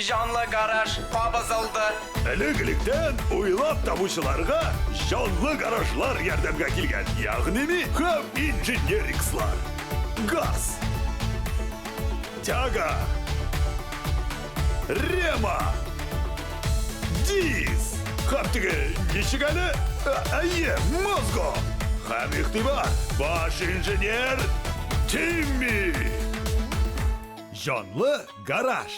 Җанлы гараж кабызылды. Элек-электән уйлап табучыларга җанлы гаражлар ярдәмгә килгән, ягъни ми һәм инженерикслар. Газ. Тяга. Рема. Диз. Һәм теге ничек әле? Әйе, мозго. Һәм игътибар, баш инженер Тимми. Җанлы гараж.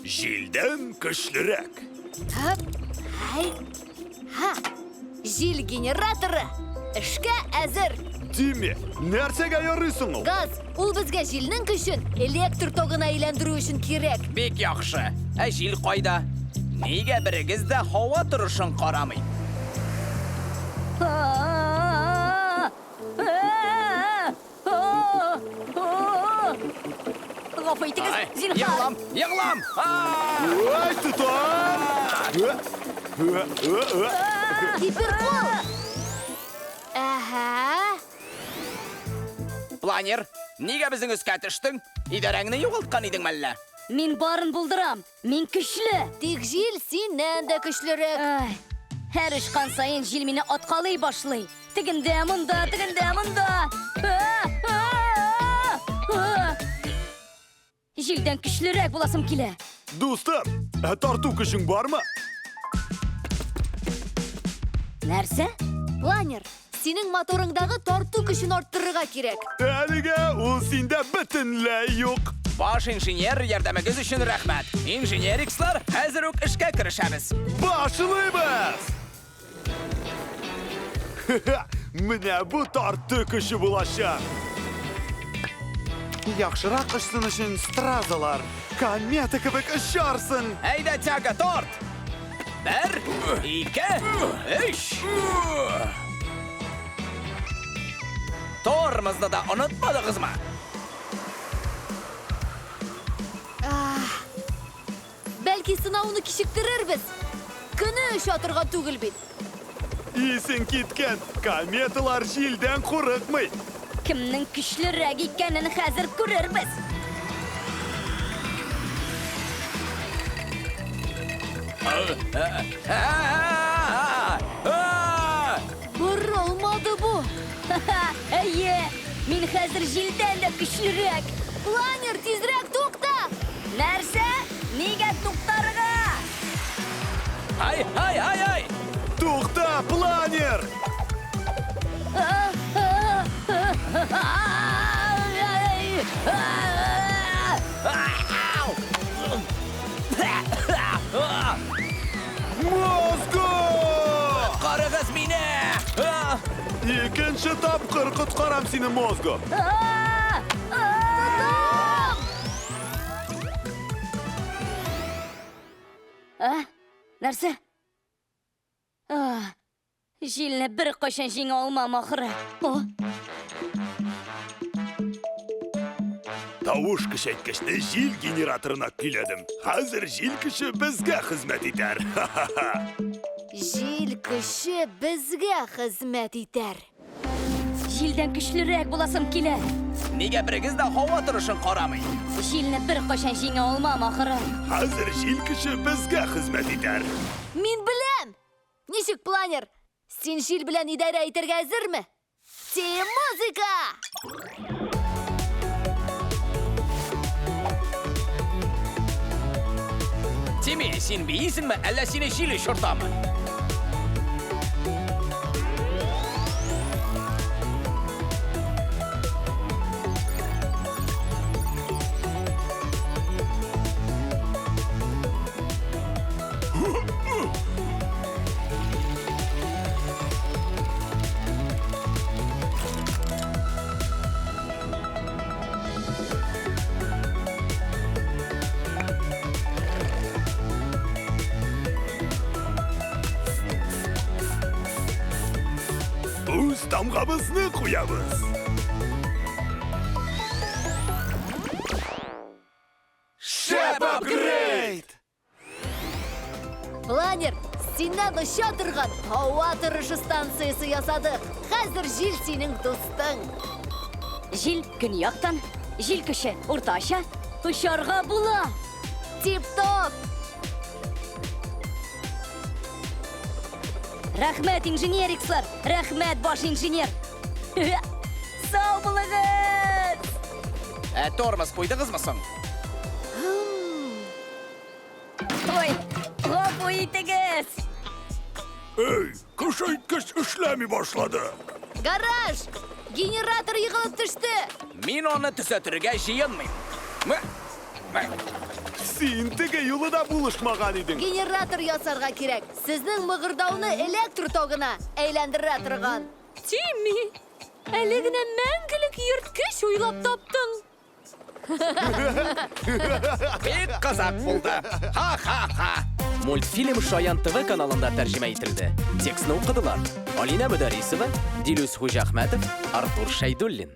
Җилдән көчлерәк. Һап, һай, һа. Җил генераторы эшкә әзер. Тимми, нәрсәгә ярый соң ул? Газ, ул безгә җилнең көчен электр тогына әйләндерү өчен кирәк. Бик яхшы. Ә җил кайда? Нигә берегез дә һава торышын карамый? Гафу итегез, зинһар. Егылам, егылам! Ой, тотам! Гиперкол! Әһә. Планер, нигә безнең өскә төштең? Идарәңне югалткан идең мәллә? Мин барын булдырам. Мин көчле. Тик җил синнән дә көчлерәк. Ай, һәр очкан саен җил мине аткалый башлый. Тегендә, монда, тегендә, монда. А, а, а. Җилдән көчлерәк буласым килә. Дустым, ә тарту көчең бармы? Нәрсә? Планер, синең моторыңдагы тарту көчен арттырырга кирәк. Әлегә ул синдә бөтенләй юк. Баш инженер, ярдәмегез өчен рәхмәт. Инженерикслар, хәзер үк эшкә керешәбез. Башлыйбыз! Менә бу тарту көче булачак. Яхшырак очсын өчен стразалар. Комета кебек очарсың. Әйдә, Тяга, торт! Бер, ике, өч. Тормозны да онытмадыгызмы? Бәлки сынауны кичектерербез? Көне оча торган түгел бит. Исең киткән, кометалар җилдән курыкмый. Кемнең көчлерәк икәнен хәзер күрербез. Борылмады бу. Әйе, мин хәзер җилдән дә көчлерәк. Планер, тизрәк тукта! Нәрсә? Нигә туктарга? Ай, ай, ай, ай! Тукта, планер! Мозго! Коткарыгыз мине! Икенче тапкыр коткарам сине, Мозго! А? Нәрсә? Җилне беркайчан җиңә алмам ахры. О! Тавыш көчәйткечне җил генераторына көйләдем. Хәзер җил көче безгә хезмәт итәр. Ха-ха-ха! Җил көче безгә хезмәт итәр. Җилдән көчлерәк буласым килә. Нигә берегез дә һава торышын карамый? Җилне беркайчан җиңә алмам ахры. Хәзер җил көче безгә хезмәт итәр. Мин беләм! Ничек, планер? Син җил белән идарә итәргә әзерме? Тим музыка! Тими, син биисеңме, әллә сине җил очыртамы? Үз тамгабызны куябыз. Шәп апгрейд! Планер, синнән оча торган һава торышы станциясе ясадык. Хәзер җил синең дустың. Җил көньяктан, җил көче уртача, очарга була. Тип-топ! Рәхмәт, инженерикслар! Рәхмәт, баш инженер! Сау булыгыз! Ә тормоз куйдыгызмы соң? Ой, гафу итегез! Эй, көчәйткеч эшләми башлады. Гараж! Генератор егылып төште! Мин аны төзәтергә җыенмыйм. Мә! Мә! Син теге юлы да булышмаган идең. Генератор ясарга кирәк. Сезнең мыгырдауны электр тогына әйләндерә торган. Тимми, әле генә мәңгелек йөрткеч уйлап таптың. Бик кызык булды. Ха-ха-ха. Мультфильм Шаян ТВ каналында тәрҗемә ителде. Текстны укыдылар Алинә Мөдәрисова, Дилүс Хуҗахмәтов, Артур Шәйдуллин.